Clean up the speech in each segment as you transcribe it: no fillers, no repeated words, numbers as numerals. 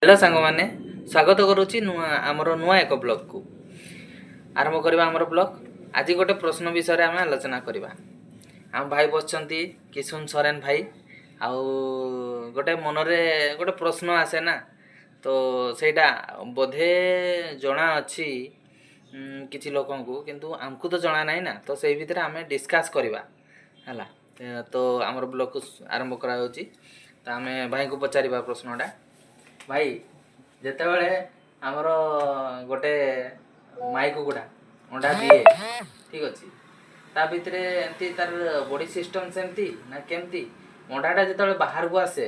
Hello ସାଙ୍ଗମାନେ, ସ୍ୱାଗତ କରୁଛି ନୂଆ ଆମର ନୂଆ ଏକ ବ୍ଲଗ୍କୁ। ଆରମ୍ଭ କରିବା ଆମର ବ୍ଲଗ୍। ଆଜି ଗୋଟେ ପ୍ରଶ୍ନ ବିଷୟରେ ଆମେ ଆଲୋଚନା କରିବା। ଆମ ଭାଇ ବସିଛନ୍ତି, କିଶୁନ ସରେନ ଭାଇ। ଆଉ ଗୋଟେ ମନରେ ଗୋଟେ ପ୍ରଶ୍ନ ଆସେ ନା, ତ ସେଇଟା ବୋଧେ ଜଣା ଅଛି କିଛି ଲୋକଙ୍କୁ, କିନ୍ତୁ ଆମକୁ ତ ଜଣା ନାହିଁ ନା। ତ ସେଇ ଭିତରେ ଆମେ ଡିସ୍କସ୍ କରିବା। ହେଲା, ତ ଆମର ବ୍ଲଗ୍କୁ ଆରମ୍ଭ କରାଯାଉଛି। ତ ଆମେ ଭାଇଙ୍କୁ ପଚାରିବା ପ୍ରଶ୍ନଟା। ଭାଇ, ଯେତେବେଳେ ଆମର ଗୋଟେ ମାଇ କୁକୁଡ଼ା ଅଣ୍ଡା ଦିଏ, ଠିକ୍ ଅଛି, ତା ଭିତରେ ଏମିତି ତାର ବଡି ସିଷ୍ଟମ୍ ସେମିତି ନା କେମିତି ଅଣ୍ଡାଟା ଯେତେବେଳେ ବାହାରକୁ ଆସେ,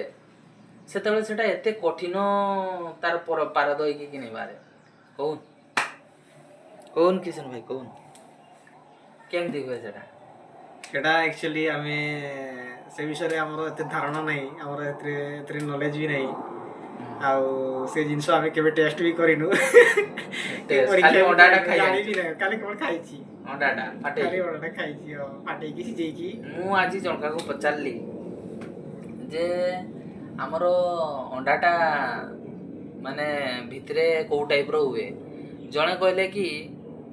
ସେତେବେଳେ ସେଟା ଏତେ କଠିନ ତାର ପାରଦ ହେଇକି କିଣି ବାହାରେ? କହୁନ, କହୁନ କିଶନ ଭାଇ, କହୁନ, କେମିତି ହୁଏ ସେଟା? ସେଟା ଆକ୍ଚୁଆଲି ଆମେ ସେ ବିଷୟରେ ଆମର ଏତେ ଧାରଣା ନାହିଁ, ଆମର ଏଥିରେ ନଲେଜ ବି ନାହିଁ। ଆଉ ସେ ଜିନିଷ ଆମେ କେବେ ଟେଷ୍ଟ ବି କରିନୁ କି Test, ପରୀକ୍ଷା ଖାଲି ବି ଅଣ୍ଡାଟା କରିନୁ, ଖାଇ ଜାଣି ଜାଣିଛୁ। ବି ନାହିଁ, ଖାଲି କଣ ଖାଇଛି। ଅଣ୍ଡାଟା ଖାଲି ଫାଟେଇକି। ଅଣ୍ଡାଟା ଖାଇଛି, ହଁ, ଫାଟେଇକି ସିଝେଇକି। ମୁଁ ଆଜି ଜଣକାକୁ ପଚାରିଲି ଯେ ଆମର ଅଣ୍ଡାଟା ମାନେ ଭିତରେ କୋଉ ଟାଇପ୍ର ହୁଏ। ଜଣେ କହିଲେ କି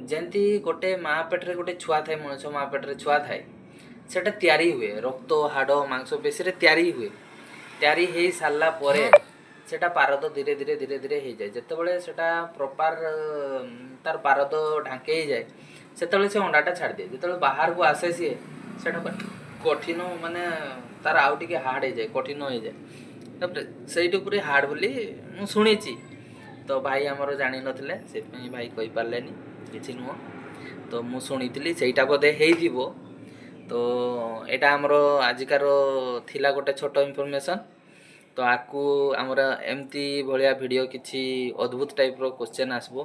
ଯେମିତି ଗୋଟେ ମା ପେଟରେ ଗୋଟେ ଛୁଆ ଥାଏ, ମଣିଷ ମା ପେଟରେ ଛୁଆ ଥାଏ, ସେଟା ତିଆରି ହୁଏ, ରକ୍ତ, ହାଡ଼, ମାଂସପେଶୀରେ ତିଆରି ହୁଏ। ତିଆରି ହେଇ ସାରିଲା ପରେ ସେଟା ପାରଦ ଧୀରେ ଧୀରେ ଧୀରେ ଧୀରେ ହେଇଯାଏ। ଯେତେବେଳେ ସେଟା ପ୍ରପାର ତାର ପାରଦ ଢାଙ୍କେଇ ହେଇଯାଏ, ସେତେବେଳେ ସେ ଅଣ୍ଡାଟା ଛାଡ଼ିଦିଏ। ଯେତେବେଳେ ବାହାରକୁ ଆସେ ସିଏ, ସେଟା କଠିନ, ମାନେ ତାର ଆଉ ଟିକେ ହାର୍ଡ଼ ହେଇଯାଏ, କଠିନ ହେଇଯାଏ। ତାପରେ ସେଇଠୁ ପୁରା ହାର୍ଡ଼ ବୋଲି ମୁଁ ଶୁଣିଛି। ତ ଭାଇ ଆମର ଜାଣିନଥିଲେ, ସେଥିପାଇଁ ଭାଇ କହିପାରିଲେନି। କିଛି ନୁହଁ, ତ ମୁଁ ଶୁଣିଥିଲି, ସେଇଟା ବୋଧେ ହେଇଥିବ। ତ ଏଇଟା ଆମର ଆଜିକାର ଥିଲା ଗୋଟେ ଛୋଟ ଇନଫର୍ମେସନ୍। ତ ଆକୁ ଆମର ଏମିତି ଭଳିଆ ଭିଡ଼ିଓ, କିଛି ଅଦ୍ଭୁତ ଟାଇପ୍ର କୋଶ୍ଚେନ୍ ଆସିବ,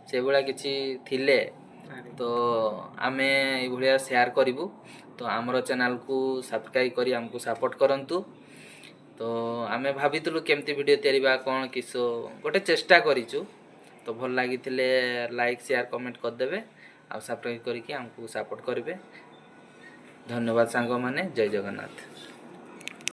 ସେଇଭଳିଆ କିଛି ଥିଲେ ତ ଆମେ ଏଇଭଳିଆ ସେୟାର କରିବୁ। ତ ଆମର ଚ୍ୟାନେଲକୁ ସବସ୍କ୍ରାଇବ୍ କରି ଆମକୁ ସପୋର୍ଟ କରନ୍ତୁ। ତ ଆମେ ଭାବିଥିଲୁ କେମିତି ଭିଡ଼ିଓ ତିଆରିବା, କ'ଣ କିସ ଗୋଟେ ଚେଷ୍ଟା କରିଛୁ। ତ ଭଲ ଲାଗିଥିଲେ ଲାଇକ୍, ସେୟାର, କମେଣ୍ଟ କରିଦେବେ ଆଉ ସବସ୍କ୍ରାଇବ୍ କରିକି ଆମକୁ ସପୋର୍ଟ କରିବେ। ଧନ୍ୟବାଦ ସାଙ୍ଗମାନେ, ଜୟ ଜଗନ୍ନାଥ।